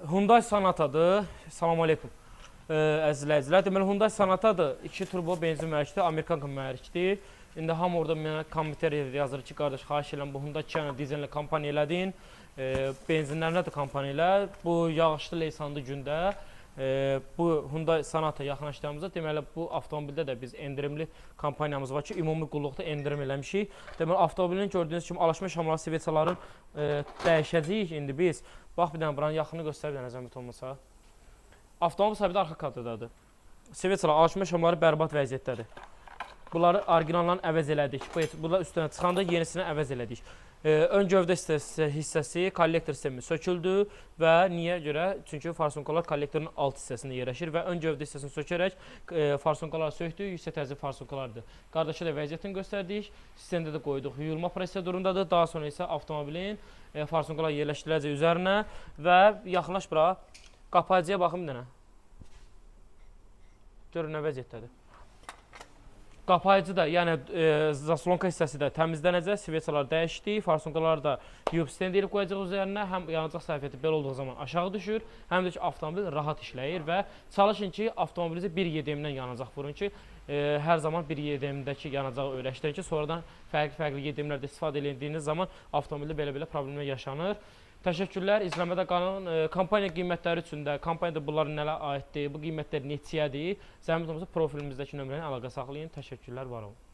Hyundai Sonata'dır. Salam aleykum. Əziz izləyicilər, deməli Hyundai Sonata'dır. 2 turbo benzin mühərrikdir, Amerikan mühərrikdir. İndi hamı orada mənə kommentariya yazır ki, qardaş xahiş edirəm bu Hyundai Kia dizellə kampaniya elədin. Benzinlərinə də kampaniya elə. Bu yağışlı leysanlı gündə bu Hyundai Sonata yaxınlaşdığımızda deməli bu avtomobildə də biz endirimli kampaniyamız var ki, ümumi qulluqda endirim eləmişik. Deməli avtomobilin gördüyünüz kimi alaşma şamlar sveçaların dəyişəcəyik indi biz. Bax bir dənə buranın yaxını göstər bir dənə zəhmət olmasa. Avtomobil sahibi də arxa kadrdadır. Sveçalar, alaşma şamları bərbad vəziyyətdədir. Bunları orijinaldan əvəz elədik. Bunlar üstünə çıxanda yenisini əvəz elədik. Ön gövdə hissəsi kollektor sistemi söküldü və niyə görə? Çünki farsunkalar kollektorun alt hissəsində yerləşir və ön gövdə hissəsini sökərək farsunkaları sökdük, yüksək təzyiq farsunkalardır. Qardaşa da vəziyyətini göstərdik, sistemdə də qoyduq. Yuyulma prosedurundadır. Daha sonra isə avtomobilin farsunkalar yerləşdiriləcək üzərinə və yaxınlaş bura. Qapayıcıya baxın bir dənə. Görün nə vəziyyətdədir. Qapayıcı da, yəni zaslonka hissəsi də təmizlənəcək, sveçalar dəyişdik, farsunkaları da yuyub stend edib qoyacaq üzərinə. Həm yanacaq sərfiyyatı belə olduğu zaman aşağı düşür, həm də ki avtomobil rahat işləyir və çalışın ki, avtomobilinizi bir YDM-dən yanacaq vurun ki, hər zaman bir YDM-dəki yanacağı öyrəşdirin ki, sonradan fərqli-fərqli YDM-lərdə istifadə edildiyiniz zaman avtomobildə belə-belə problemlər yaşanır. Təşəkkürlər, izləmədə qalın. Kampaniya qiymətləri üçün də, kampaniyada bunlar nələ aiddir, bu qiymətlər neçəyədir? Zəhmət olmasa profilimizdəki nömrəni əlaqə saxlayın. Təşəkkürlər, var olun.